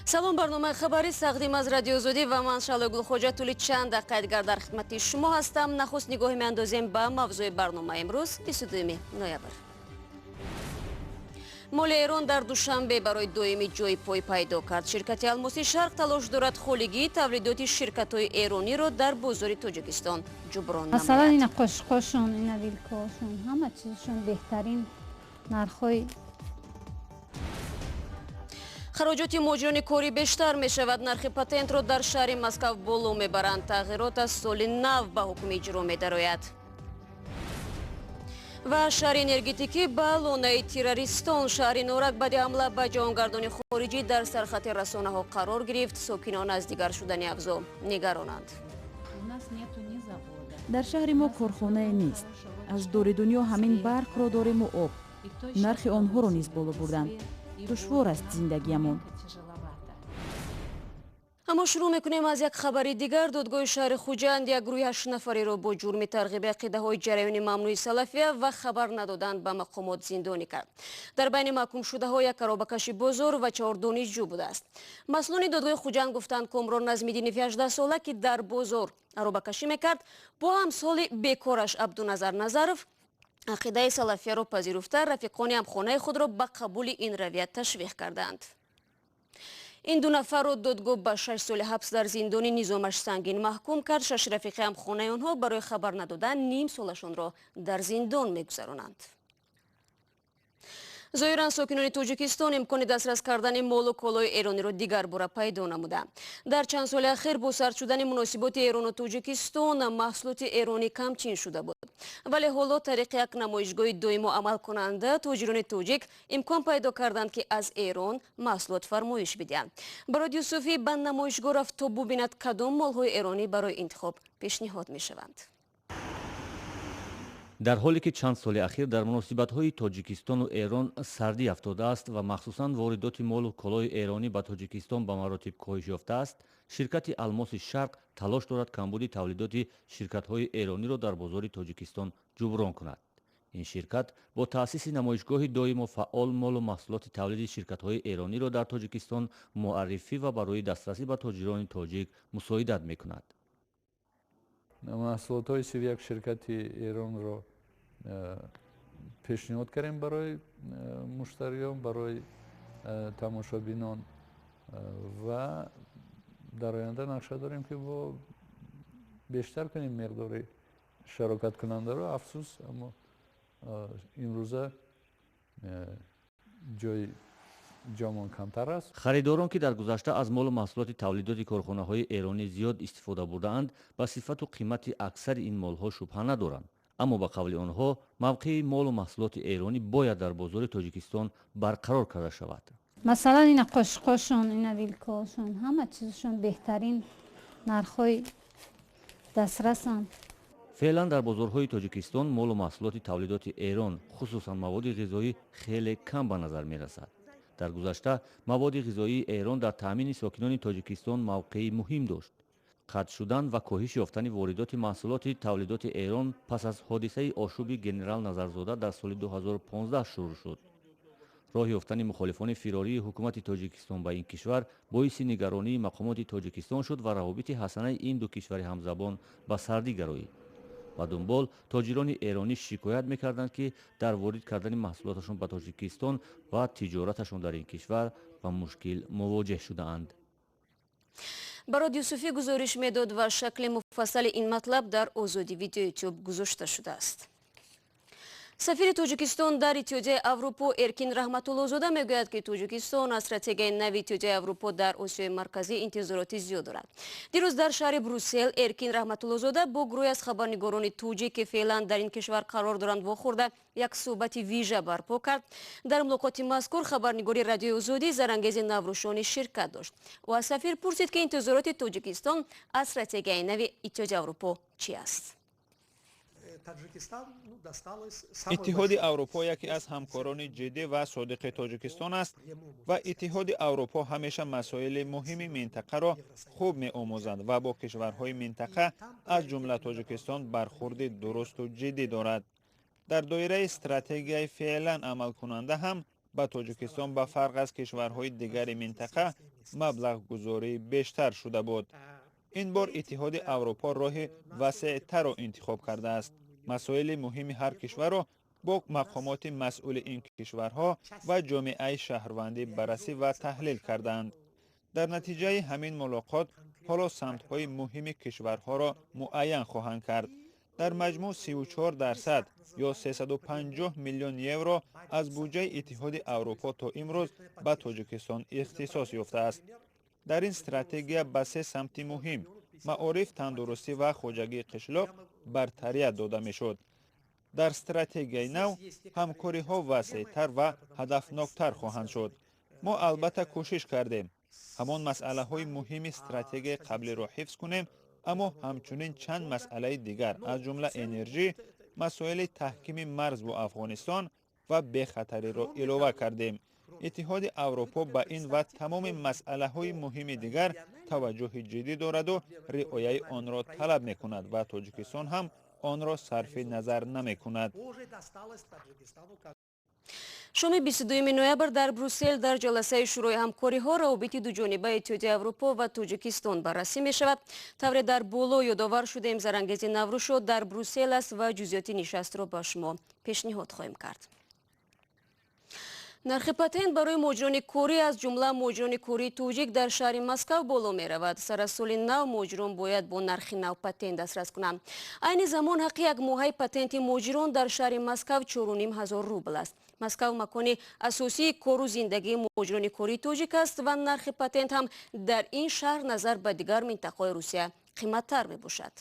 Салом, барномаи хабарӣ тақдим аз Радиои Озодӣ ва ман Шаҳло Гулхоҷа тӯли чанд дақиқаи дигар дар хидмати шумо ҳастам. Нахуст нигоҳе меандозем ба мавзӯи барномаи имрӯз, 22 ноябр. Моли Эрон дар Душанбе барои доимӣ ҷои пой пайдо кард. Ширкати Алмоси Шарқ талош дорад холигии тавлидоти ширкатҳои эрониро дар бозори Тоҷикистон ҷуброн Масалан, намояд. ина қошиқошон, ина вилкаошон, ҳама чизшон беҳтарин нархҳои. Хароҷоти муҳоҷирони корӣ бештар мешавад. Нархи патентро дар шаҳри Москав боло мебаранд. Тағйирот аз соли нав ба ҳукми иҷро медарояд. Ва шаҳри энергетикӣ ба лонаи террористон. Шаҳри Норак баъди ҳамла ба ҷаҳонгардони хориҷӣ дар сархати расонаҳо қарор гирифт. Сокинон аз дигар шудани авзоъ нигаронанд. У нас нету ни завода. Дар шаҳри мо корхонае нест. Аз дури дунё ҳамин барқро дорему об. Нархи онҳоро низ боло бурданд. Душвор аст зиндагиамон. Тяжеловато. Аммо шурӯъ мекунем аз як хабари дигар. Додгоҳи шаҳри Хуҷанд як гурӯҳи ҳаштнафариро бо ҷурми тарғиби ақидаҳои ҷараёни мамнӯи салафия ва хабар надодан ба мақомот зиндонӣ кард. Дар байни маҳкумшудаҳо як аробакаши бозор ва чаҳор донишҷӯ будааст. Масъулони додгоҳи Хуҷанд гуфтанд, Комрон Назмиддинови 18сола, ки дар бозор аробакашӣ мекард, бо ҳамсоли бекораш Абдуназар Назаров ақидаи салафияро пазируфта, рафиқони ҳамхонаи худро ба қабули ин равия ташвиқ кардаанд. Ин ду нафарро додгоҳ ба 6 соли ҳабс дар зиндони низомаш сангин маҳкум кард. Шаш рафиқи ҳамхонаи онҳо барои хабар надодан ним солашонро дар зиндон мегузаронанд. Зоҳиран, сокинони Тоҷикистон имкони дастрас кардани молу колои эрониро дигар бора пайдо намуданд. Дар чанд соли ахир бо сард шудани муносиботи Эрону Тоҷикистон маҳсулоти эронӣ камчин шуда буд, вале ҳоло тариқи як намоишгоҳи доимо амалкунанда тоҷирони тоҷик имкон пайдо карданд, ки аз Эрон маҳсулот фармоиш бидиҳанд. Барод Юсуфӣ ба намоишгоҳ рафт, то бубинад, кадом молҳои эронӣ барои интихоб пешниҳод мешаванд. Дар ҳоле ки чанд соли ахир дар муносибатҳои Тоҷикистону Эрон сардӣ афтодааст ва махсусан воридоти молу колои эронӣ ба Тоҷикистон ба маротиб коҳиш ёфтааст, ширкати Алмоси Шарқ талош дорад камбуди тавлидоти ширкатҳои эрониро дар бозори Тоҷикистон ҷуброн кунад. Ин ширкат бо таъсиси намоишгоҳи доимо фаъол молу маҳсулоти тавлиди ширкатҳои эрониро дар Тоҷикистон муаррифӣ ва барои дастрасӣ ба тоҷирони тоҷик мусоидат мекунад. Маҳсулотҳои 31 ширкати эронро пешниҳод кардем барои муштариён, барои тамошобинон ва дар оянда нақша дорем, ки бо бештар кунем миқдори шарокаткунандаро. Афсӯс, аммо имрӯза ҷои ҷомон камтар аст. Харидорон, ки дар гузашта аз молу маҳсулоти тавлидоти корхонаҳои эронӣ зиёд истифода бурдаанд, ба сифату қимати аксари ин молҳо шубҳа надоранд. Аммо ба қавли онҳо, мавқеи молу маҳсулоти эронӣ бояд дар бозори Тоҷикистон барқарор карда шавад. Масалан, ина қошиқошон, ина вилкаошон, ҳама чизшон беҳтарин нархҳои дастрасанд. Феълан дар бозорҳои Тоҷикистон молу маҳсулоти тавлидоти Эрон, хусусан маводи ғизоӣ, хеле кам ба назар мерасад. Дар гузашта маводи ғизоии Эрон дар таъмини сокинони Тоҷикистон мавқеи муҳим дошт. Қатъ шудан ва коҳиш ёфтани воридоти маҳсулоти тавлидоти Эрон пас аз ҳодисаи ошӯби генерал Назарзода дар соли 2015 шурӯъ шуд. Роҳ ёфтани мухолифони фирории ҳукумати Тоҷикистон ба ин кишвар боиси нигаронии мақомоти Тоҷикистон шуд ва равобити ҳасанаи ин ду кишвари ҳамзабон ба сардӣ гароид. Ба дунбол тоҷирони эронӣ шикоят мекарданд, ки дар ворид кардани маҳсулоташон ба Тоҷикистон ва тиҷораташон дар ин кишвар ба мушкил мувоҷеҳ шудаанд. Барод Юсуфӣ гузориш медод ва шакли муфассали ин матлаб дар Озодӣ Видео Ютуб гузошта шудааст. Сафири Тоҷикистон дар Иттиҳодияи Аврупо Эркин Раҳматуллозода мегӯяд, ки Тоҷикистон аз стратегияи нави Иттиҳодияи Аврупо дар Осиёи Марказӣ интизороти зиёд дорад. Дирӯз дар шаҳри Брюссел Эркин Раҳматуллозода бо гурӯҳе аз хабарнигорони тоҷик, ки феълан дар ин кишвар қарор доранд, вохӯрда, як суҳбати вижа барпо кард. Дар мулоқоти мазкур хабарнигори Радиои Озодӣ Зарангези Наврӯшонӣ ширкат дошт. Ӯ аз сафир пурсид, ки интизороти Тоҷикистон аз стратегияи нави Иттиҳоди Аврупо чӣ аст. Иттиҳоди Аврупо яке аз ҳамкорони ҷиддӣ ва содиқи Тоҷикистон аст ва Иттиҳоди Аврупо ҳамеша масоили муҳими минтақаро хуб меомӯзад ва бо кишварҳои минтақа, аз ҷумла Тоҷикистон, бархурди дурусту ҷиддӣ дорад. Дар доираи стратегияи феълан амалкунанда ҳам Ба Тоҷикистон ба фарқ аз кишварҳои дигари минтақа маблағгузорӣ бештар шуда буд. Ин бор Иттиҳоди Аврупо роҳи васеътарро интихоб кардааст. Масоили муҳими ҳар кишварро бо мақомоти масъули ин кишварҳо ва ҷомеаи шаҳрвандӣ баррасӣ ва таҳлил карданд. Дар натиҷаи ҳамин мулоқот ҳоло самтҳои муҳими кишварҳоро муайян хоҳанд кард. Дар маҷмӯъ 34% ё 350 миллион евро аз буҷаи Иттиҳоди Аврупо то имрӯз ба Тоҷикистон ихтисос ёфтааст. Дар ин стратегия ба се самти муҳим маориф, тандурустӣ ва хоҷагии қишлоқ бартарият дода мешуд. Дар стратегияи нав ҳамкориҳо васеътар ва ҳадафноктар хоҳанд шуд. Мо албатта кӯшиш кардем ҳамон масъалаҳои муҳими стратегияи қаблиро ҳифз кунем, аммо ҳамчунин чанд масъалаи дигар, аз ҷумла энержӣ, масоили таҳкими марз бо Афғонистон ва бехатариро илова кардем. Иттиҳоди Аврупо ба ин ва тамоми масъалаҳои муҳими дигар таваҷҷӯҳи ҷиддӣ дораду риояи онро талаб мекунад ва Тоҷикистон ҳам онро сарфи назар намекунад. Шоми 22 ноябр дар Брюссел дар ҷаласаи Шӯрои ҳамкориҳо равобити дуҷонибаи Иттиҳоди Аврупо ва Тоҷикистон баррасӣ мешавад. Тавре дар боло ёдовар шудем, Зарангези Наврӯзшо дар Брюссел аст ва ҷузъиёти нишастро ба шумо пешниҳод хоҳем кард. Нархи патент барои муҳоҷирони корӣ, аз ҷумла муҳоҷирони кории тоҷик, дар шаҳри Москав боло меравад. Сар аз соли нав муҳоҷирон бояд бо нархи нав патент дастрас кунанд. Айни замон ҳаққи якмоҳаи патенти муҳоҷирон дар шаҳри Москав 4500 рубл аст. Москав макони асосии кору зиндагии муҳоҷирони кории тоҷик аст ва нархи патент ҳам дар ин шаҳр назар ба дигар минтақаҳои Русия қиматтар мебошад.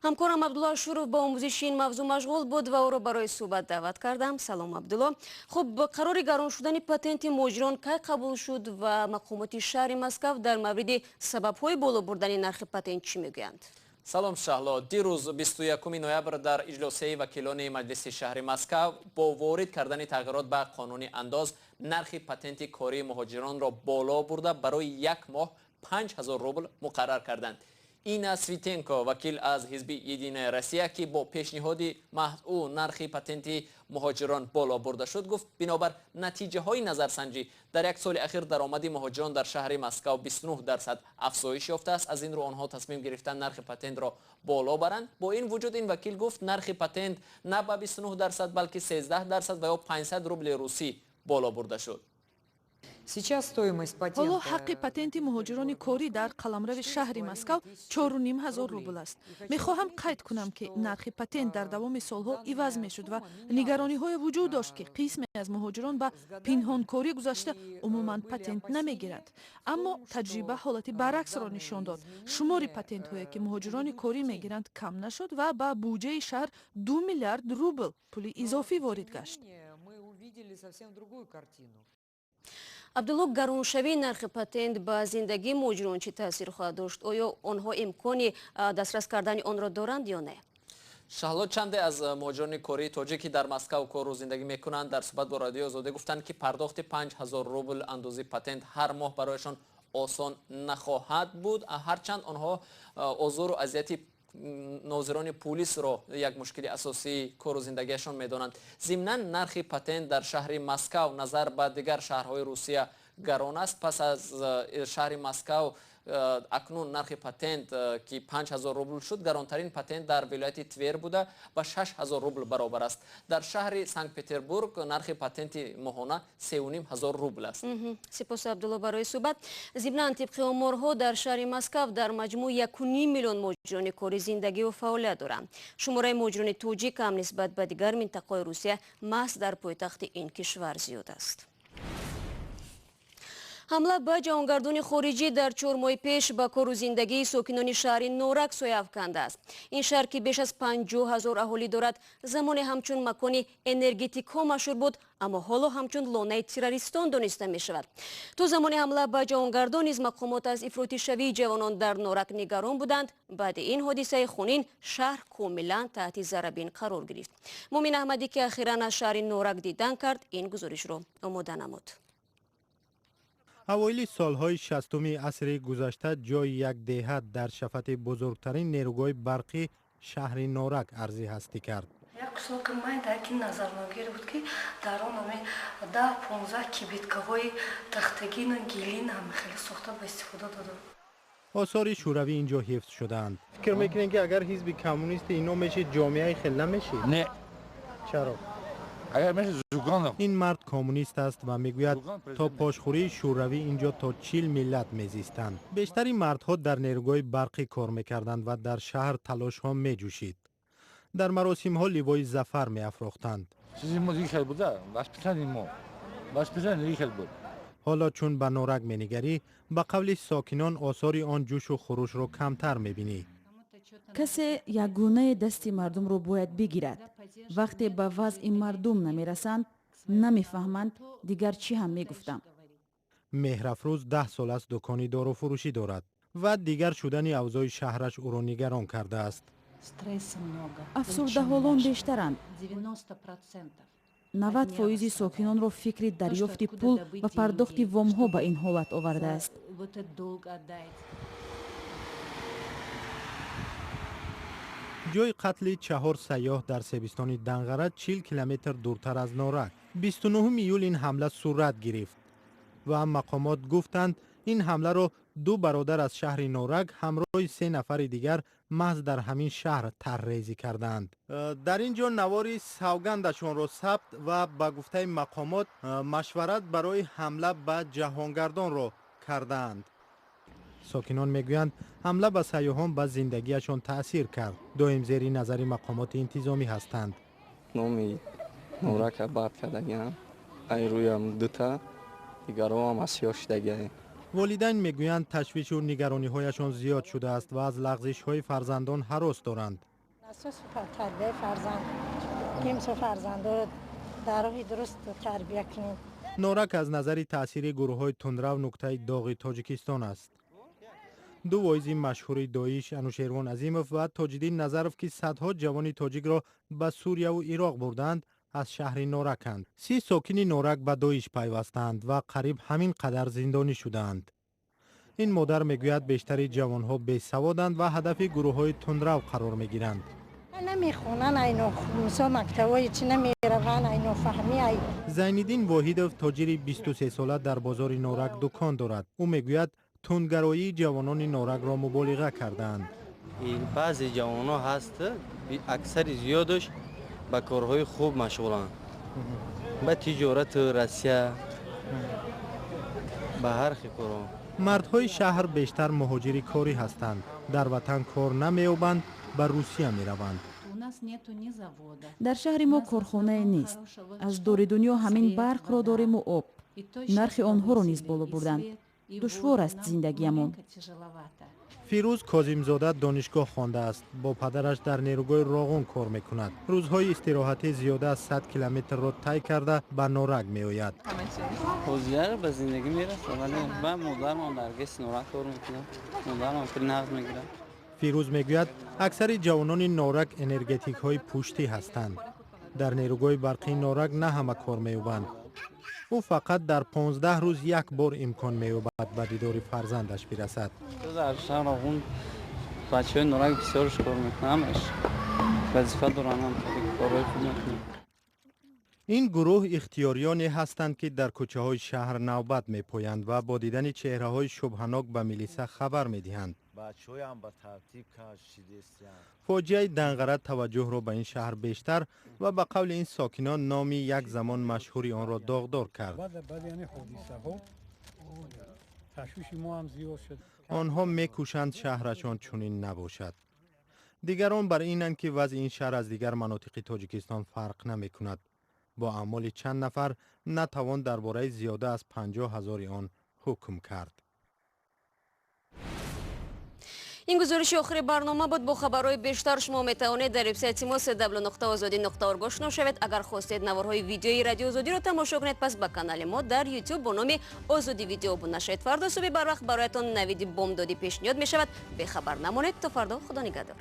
Ҳамкорам Абдулло Ашуров ба омӯзиши ин мавзӯъ машғул буд ва ӯро барои суҳбат даъват кардам. Салом, Абдулло. Хуб, қарори гарон шудани патенти муҳоҷирон кай қабул шуд ва мақомоти шаҳри Москав дар мавриди сабабҳои боло бурдани нархи патент чӣ мегӯянд? Салом, Шаҳло. Дирӯз, 21 ноябр, дар иҷлосияи вакилони Маҷлиси шаҳри Москав бо ворид кардани тағйирот ба қонуни андоз нархи патенти кории муҳоҷиронро боло бурда, барои як моҳ 5000 рубл муқаррар карданд. Инна Свитенко, вакил аз ҳизби «Единая Россия», ки бо пешниҳоди маҳз ӯ нархи патенти муҳоҷирон боло бурда шуд, гуфт, бинобар натиҷаҳои назарсанҷӣ дар як соли ахир даромади муҳоҷирон дар шаҳри Москав 29% афзоиш ёфтааст. Аз ин рӯ онҳо тасмим гирифтанд нархи патентро боло баранд. Бо ин вуҷуд, ин вакил гуфт, нархи патент на ба 29%, балки 13% ва ё 500 рубли русӣ боло бурда шуд. Ҳоло ҳаққи патенти муҳоҷирони корӣ дар қаламрави шаҳри Москав 4500 рубл аст. Мехоҳам қайд кунам, ки нархи патент дар давоми солҳо иваз мешуд ва нигарониҳое вуҷуд дошт, ки қисме аз муҳоҷирон ба пинҳонкорӣ гузашта, умуман патент намегиранд. Аммо таҷриба ҳолати баръаксро нишон дод: шумори патентҳое, ки муҳоҷирони корӣ мегиранд, кам нашуд ва ба буҷаи шаҳр 2 миллиард рубл пули изофӣ ворид гашт. Абдулло, гароншавии нархи патент ба зиндагии муҳоҷирон чӣ таъсир хоҳад дошт? Оё онҳо имкони дастрас кардани онро доранд ё не? Шаҳло, чанде аз муҳоҷирони кории тоҷик, ки дар Москав кору зиндагӣ мекунанд, дар суҳбат бо Радиои Озодӣ гуфтанд, ки пардохти 5000 рубл андози патент ҳар моҳ барояшон осон нахоҳад буд. Ҳарчанд онҳо озору азияти нозирони пулисро як мушкили асосии кору зиндагиашон медонанд. Зимнан, нархи патент дар шаҳри Москав назар ба дигар шаҳрҳои Русия гарон аст. Пас аз шаҳри Москав акнун нархи патент, ки 5000 рубл шуд, гаронтарин патент дар вилояти Твер буда, ба 6000 рубл баробар аст. Дар шаҳри Санкт Петербург нархи патенти моҳона 3500 рубл аст. Сипос, Абдулло, барои суҳбат. Зимнан, тибқи оморҳо, дар шаҳри Москав дар маҷмӯъ 1,5 миллион муҳоҷирони корӣ зиндагиву фаъолият доранд. Шумораи муҳоҷирони тоҷик ҳам нисбат ба дигар минтақаҳои Русия маҳз дар пойтахти ин кишвар зиёд аст. Ҳамла ба ҷавонгардони хориҷӣ дар 4 моҳи пеш ба кору зиндагии сокинони шаҳри Норак соя афкандааст. Ин шаҳр, ки беш аз 50 000 аҳолӣ дорад, замоне ҳамчун макони энергетикҳо машҳур буд, аммо ҳоло ҳамчун лонаи террористон дониста мешавад. То замони ҳамла ба ҷавонгардон низ мақомот аз ифротишавии ҷавонон дар Норак нигарон буданд. Баъди ин ҳодисаи хунин шаҳр комилан таҳти зарабин қарор гирифт. Мумин Аҳмадӣ, ки ахиран аз шаҳри Норак дидан кард, ин гузоришро омода намуд. Авоили солҳои 60-уми асри гузашта ҷои як деҳа дар шафати бузургтарин нерӯгоҳи барқӣ, шаҳри Норак, арзи ҳастӣ кард. Як кусоки майда ки назарногир буд, ки дар он ами 10-15 кибиткаҳои тахтагину гилин ҳам хеле сохта ба истифода дода. Осори шӯравӣ ин ҷо ҳифз шудаанд. Фикр мекунед, ки агар ҳизби коммунисти ино мешид, ҷомеаи хел намешид? Не. Чаро? Агар мешид, Зюганов. Ин мард коммунист аст ва мегӯяд, то пошхӯрии шӯравӣ ин ҷо то 40 миллат мезистанд. Бештари мардҳо дар нерӯгоҳи барқӣ кор мекарданд ва дар шаҳр талошҳо меҷӯшид. Дар маросимҳо ливои зафар меафрохтанд. Чизи мо дигар хел буда, воспитание мо. Воспитание дигар хел буд. Ҳоло чун ба Норак менигарӣ, ба қавли сокинон, осори он ҷӯшу хурӯшро камтар мебинӣ. Касе якгунае дасти мардумро бояд бигирад. Вақте ба вазъи мардум намерасанд, намефаҳманд, дигар чӣ ҳам мегуфтам. Меҳрафрӯз 10 сол аст дукони доруфурӯшӣ дорад ва дигар шудани авзои шаҳраш ӯро нигарон кардааст. Стресса много. Афсурдаҳолон бештаранд. 90%. 90% сокинонро фикри дарёфти пул ва пардохти вомҳо ба ин ҳолат овардааст. Вот этот долг отдать. Ҷои қатли чаҳор сайёҳ дар себистони Данғара, 40 километр дуртар аз Норак. 29 июл ин ҳамла сурат гирифт ва мақомот гуфтанд, ин ҳамларо ду бародар аз шаҳри Норак ҳамроҳи се нафари дигар маҳз дар ҳамин шаҳр тарҳрезӣ кардаанд. Дар ин ҷо навори савгандашонро сабт ва ба гуфтаи мақомот машварат барои ҳамла ба ҷаҳонгардонро кардаанд. Сокинон мегӯянд, ҳамла ба сайёҳон ба зиндагиашон таъсир кард, доим зери назари мақомоти интизомӣ ҳастанд. Номи Норака бад кардагиам, ай рӯям дута дигароам асиёҳ шудагиам. Волидайн мегӯянд, ташвишу нигарониҳояшон зиёд шудааст ва аз лағзишҳои фарзандон ҳарос доранд. Асоси тарбияи фарзанд, ки мисол фарзандоро дар роҳи дуруст тарбия кунем. Норак аз назари таъсири гурӯҳҳои тундрав нуктаи доғи Тоҷикистон аст. Ду воизи машҳури Доиш, Анушервон Азимов ва Тоҷиддин Назаров, ки садҳо ҷавони тоҷикро ба Сурияву Ироқ бурдаанд, аз шаҳри Нораканд. 30 сокини Норак ба Доиш пайвастаанд ва қариб ҳамин қадар зиндонӣ шудаанд. Ин модар мегӯяд, бештари ҷавонҳо бесаводанд ва ҳадафи гурӯҳҳои тундрав қарор мегиранд. Намехонанд, айно мисол мактабҳои чӣ намераванд, айно фаҳмӣ ай. Зайниддин Воҳидов, тоҷири 23сола, дар бозори Норак дукон дорад. Ӯ мегӯяд, тундгароии ҷавонони Норакро муболиға кардаанд. Баъзе ҷавонҳо ҳаст, аксари зиёдаш ба корҳои хуб машғуланд, ба тиҷорату Россия, ба ҳар хел корҳо. Мардҳои шаҳр бештар муҳоҷири корӣ ҳастанд. Дар ватан кор намеёбанд, ба Русия мераванд. У нас нету ни завода. Дар шаҳри мо корхонае нест. Аз дори дунё ҳамин барқро дорему об. Нархи онҳоро низ боло бурданд. Душвор аст зиндагиамон. Фирӯз Козимзода донишгоҳ хондааст, бо падараш дар нерӯгоҳи Роғун кор мекунад. Рӯзҳои истироҳатӣ зиёда аз 100 километрро тай карда ба Норак меояд. Ҳозира ба зиндагӣ мерасад, вале ба модарам дар ГЭС Норак кор мекунад, модарам пул нақд мегирад. Фирӯз мегӯяд, аксари ҷавонони Норак энергетикҳои пуштӣ ҳастанд. Дар нерӯгоҳи барқии Норак на ҳама кор меёбанд. Ӯ фақат дар 15 рӯз як бор имкон меёбад ба дидори фарзандаш бирасад. Дар шаҳр Роғун бачаҳои Норак бисёрш кор мекунанд, ҳамаш вазифа доранд, ҳам корҳои хуб мекунанд. Ин гурӯҳ ихтиёриёне ҳастанд, ки дар кӯчаҳои шаҳр навбат мепоянд ва бо дидани чеҳраҳои шубҳанок ба милиса хабар медиҳанд. Фоҷиаи Данғара таваҷҷӯҳро ба ин шаҳр бештар ва ба қавли ин сокинон номи як замон машҳури онро доғдор кард. Онҳо мекӯшанд шаҳрашон чунин набошад. Дигарон бар инанд, ки вазъи ин шаҳр аз дигар манотиқи Тоҷикистон фарқ намекунад. Бо аъмоли чанд нафар натавон дар бораи зиёда аз 50 ҳазори он ҳукм кард. Ин гузориши охири барнома буд. Бо хабарҳои бештар шумо метавонед дар вебсайти мо cw.ozodi.org ошно шавед. Агар хостед наворҳои видеои Радио Озодиро тамошо кунед, пас ба канали мо дар YouTube бо номи Озодӣ Видео обуна шавед. Фардо субҳи барвақт бароятон навиди бомдодӣ пешниҳод мешавад. Бехабар намонед. То фардо, худо нигаҳдор.